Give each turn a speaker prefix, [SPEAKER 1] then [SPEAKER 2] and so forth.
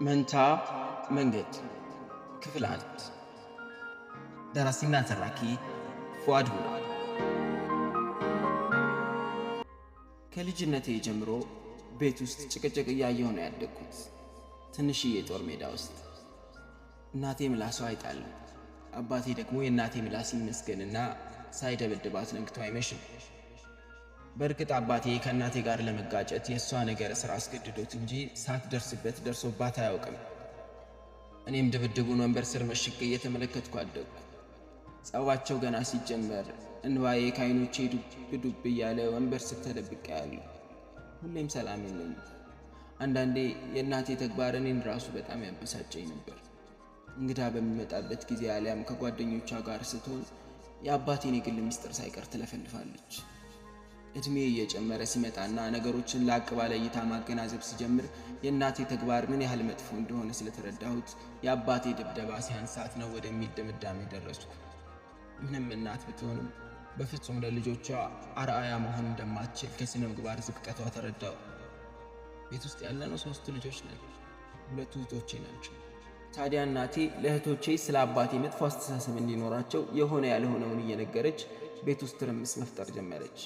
[SPEAKER 1] መንታ መንገድ ክፍል 1። ደራሲና ተራኪ ፉአድ ቡና። ከልጅነቴ ጀምሮ ቤት ውስጥ ጭቅጭቅ እያየሁ ነው ያደግኩት። ትንሽዬ ጦር ሜዳ ውስጥ እናቴ ምላሷ አይጣልም። አባቴ ደግሞ የእናቴ ምላስ ይመስገንና ሳይደበድባት ነግቶ አይመሽም። በእርግጥ አባቴ ከእናቴ ጋር ለመጋጨት የእሷ ነገር ስራ አስገድዶት እንጂ ሳትደርስበት ደርሶባት አያውቅም። እኔም ድብድቡን ወንበር ስር መሽጌ እየተመለከትኩ አደግኩ። ጸባቸው ገና ሲጀመር እንባዬ ከዓይኖቼ ዱብ ዱብ እያለ ወንበር ስር ተደብቄ ያለሁ። ሁሌም ሰላም የለኝም። አንዳንዴ የእናቴ ተግባር እኔን ራሱ በጣም ያበሳጨኝ ነበር። እንግዳ በሚመጣበት ጊዜ አሊያም ከጓደኞቿ ጋር ስትሆን የአባቴን የግል ምስጢር ሳይቀር ትለፈልፋለች። እድሜ እየጨመረ ሲመጣና ነገሮችን ላቅ ባለ እይታ ማገናዘብ ሲጀምር የእናቴ ተግባር ምን ያህል መጥፎ እንደሆነ ስለተረዳሁት የአባቴ ድብደባ ሲያንሳት ነው ወደሚል ድምዳሜ ደረስኩ። ምንም እናት ብትሆንም በፍጹም ለልጆቿ አርአያ መሆን እንደማትችል ከስነ ምግባር ዝቅጠቷ ተረዳው። ቤት ውስጥ ያለነው 3 ልጆች ነን። 2 እህቶቼ ናቸው። ታዲያ እናቴ ለእህቶቼ ስለ አባቴ መጥፎ አስተሳሰብ እንዲኖራቸው የሆነ ያልሆነውን እየነገረች ቤት ውስጥ ትርምስ መፍጠር ጀመረች።